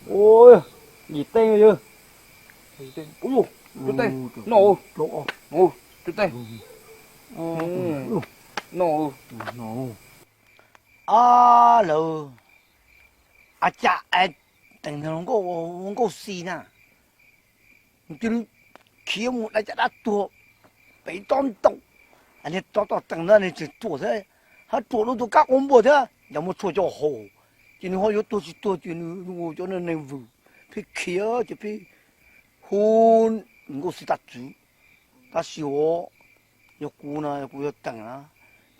Ua, yim teej yog. Ua, cub teej, no, cub teej, no, no. Ab, lawv, a cas teem no nkauj, nkauj xis na, cia li khiav mus dai caj dab tuag pem tsob ntoo. Niag tsov tom teem ntawd nws tseem ruam thiab, hab ruam dua tus kab qaum npua thiab, yog muaj tshuaj coj haus, ces nws ho yuav tuag tsis tuag ces nws ua cov neeg vwm, pheej khiav ces pheej hu nkauj xis tag txwv. Tab sis os, yog kuv no, yog kuv yog teem na,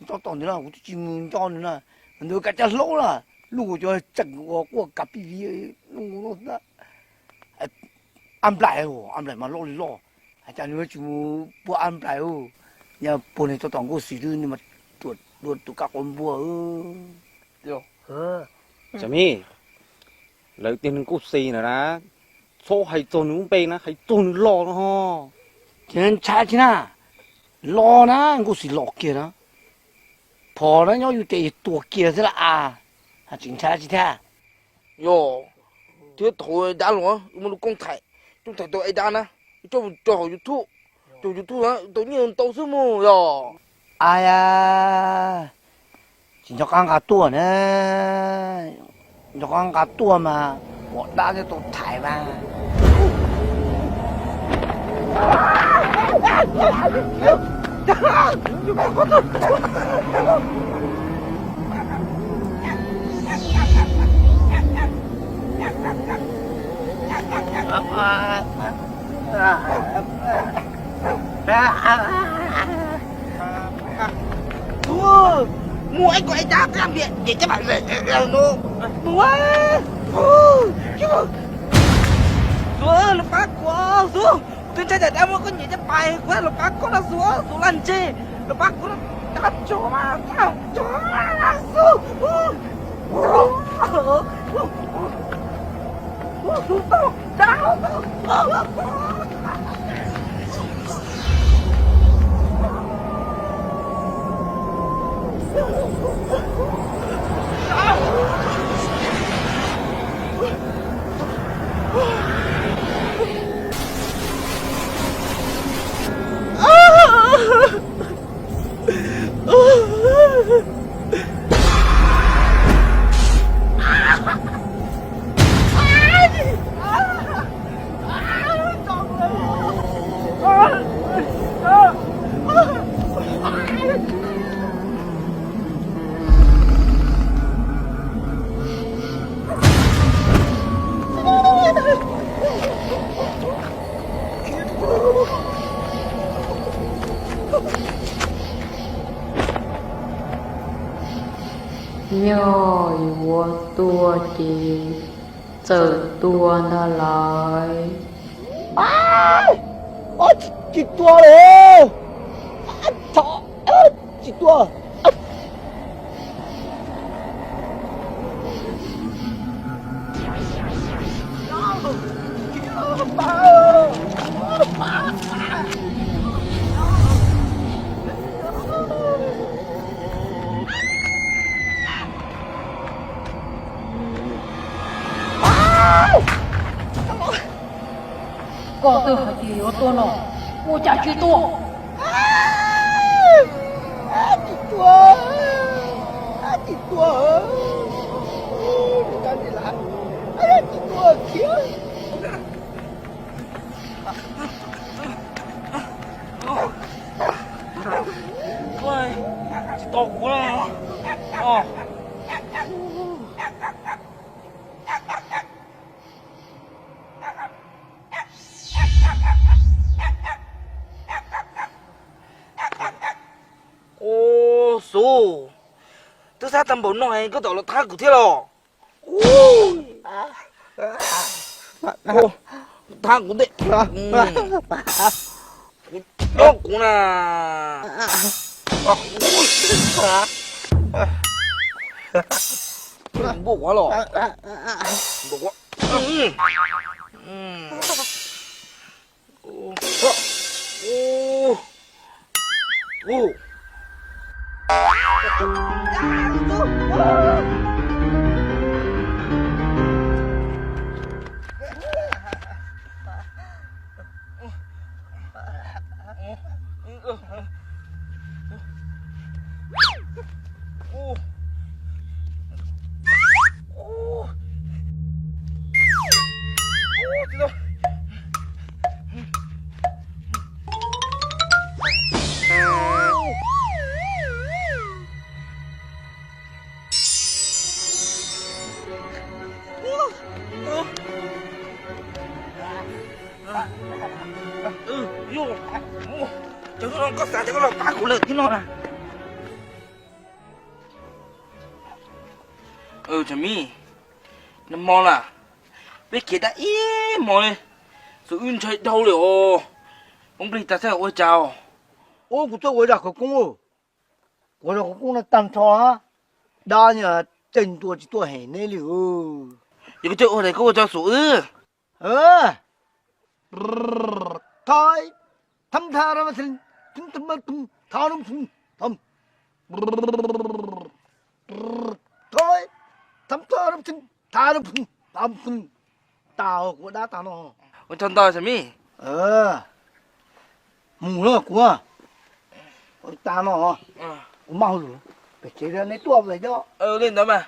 tsov tom ntawd no kuv twb tsis mus nco nws na. Ntawd kav caj hlaub na, luj cov tseem uas quaj kav pij viv, luj ab nplaim, ab nplaim mas loj li loj, cas nws tsis mus puag ab nplaim. Yog puag niag tsov tom nkauj xis xwb nws mas ruam dua tus kab qaum npua. Txiv Mib, lawv tias nws nkauj xis na, txhob hais txog nws lub npe na, hais txog nws los no ho. Ces ntshai tsis na, los na, nkauj xis los kiag na, phom na nyob yus tes yus tuag kiag xwb las as, tsis ntshai tsis thiab. Yog, thiab thaum dab los wb muaj lub koob thaij, koob thaij tau es dab na, wb coj mus tso hauv YouTube, tso YouTube na tau nyiaj ntau xwb mus yog. Aya, tsis nco qab nqa tuaj na, nco qab nqa tuaj mas ua dab thiab tau thaiv mas. Mus ib ko ib dab qab npias ces cab mam no mus. Xub, los pab kuv, Xub, kuv twb ntshai tsam dab muab koj nyiam caj pais, kuv los pab koj no Xub, Xub laj ntseg, los pab kuv, dab tsov mas, dab tsov mas Xub. Yog yuav tua ces txawm tua ntag lauj. Tsis tua lawm, tsis tua. Koj twb hais tias yuav tua no, ua cas tsis tua? Tsis tua, tsis tua, tsis tua khiav. Tsis tau kuv na. Ua, Xub, twb xav tag npaum no es koj tseem los thab kuv thiab los? Thab kuv ntej, kuv nyob kuv na. Npuaj kuv los, npuaj kuv. Yog, cov no koj xav tias koj los pab kuv lawm thiab no na. Tsam Mib, nag hmo na, peb khiav dab ib hmos li, xyov wb ntshai dhau li os. Poob plig tas thiab ua cas os? Ub, kuv tuaj ua zaj khawv koob. Kuv zaj khawv koob no tag nrho, dab niag tej ntua tsis tuaj hem neb li. Yog koj coj ua tas koj ua tso xum wb. Thov, thov, thov, thov, thov, thov, thov, tas kuv dab tag no. Ua tsaug ntau Tsam Mib. Mus lawm kuv, tas no, kuv maj hauj lwm, pem tsev neb tuaj ua cov li ntawd mas.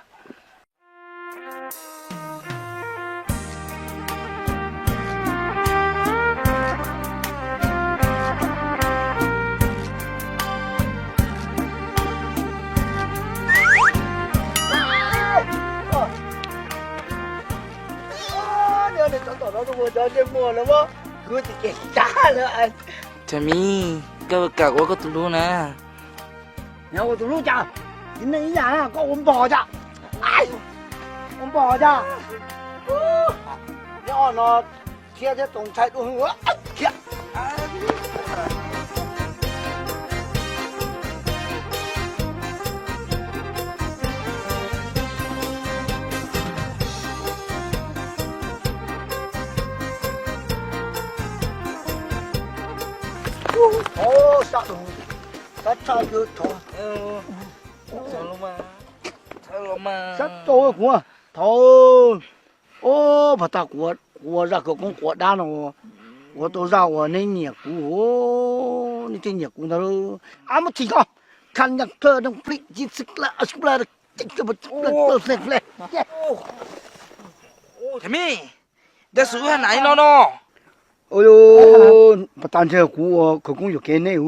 Nws txhob tom no ua cov ntsej muag lawm, kuv tsis kev xav lawm. Tsam Mib, koj kam ua koj tus hlub na. Yog ua tus hlub cas, txiv neej ib yam na, koj ua npog cas, ua npog cas. Nyob no thiab thiab txaus ntshai dua hwv thiab. Sab tau, sab tau kuv, thov. Ub, pab tag kuv ua zaj khawv koob quav dab no, ua tau zaj uas neb nyiam kuv, neb thiaj nyiam kuv ntag. Ab, muab txhim koj, khaj nyeej thawj neeg plig ci xwb la. Tsam Mib, cas xwm wb haj nam li no no. Pab tag ntshe kuv ua khawv koob yuam kev neb,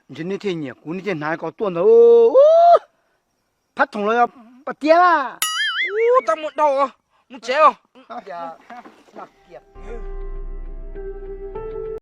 ntshe neb thiaj nyiam kuv, neb thiaj hnav ko tuaj ntag. Phab thoom los yog pas tiab na. Ub, tab muab dhau, mus tsev os.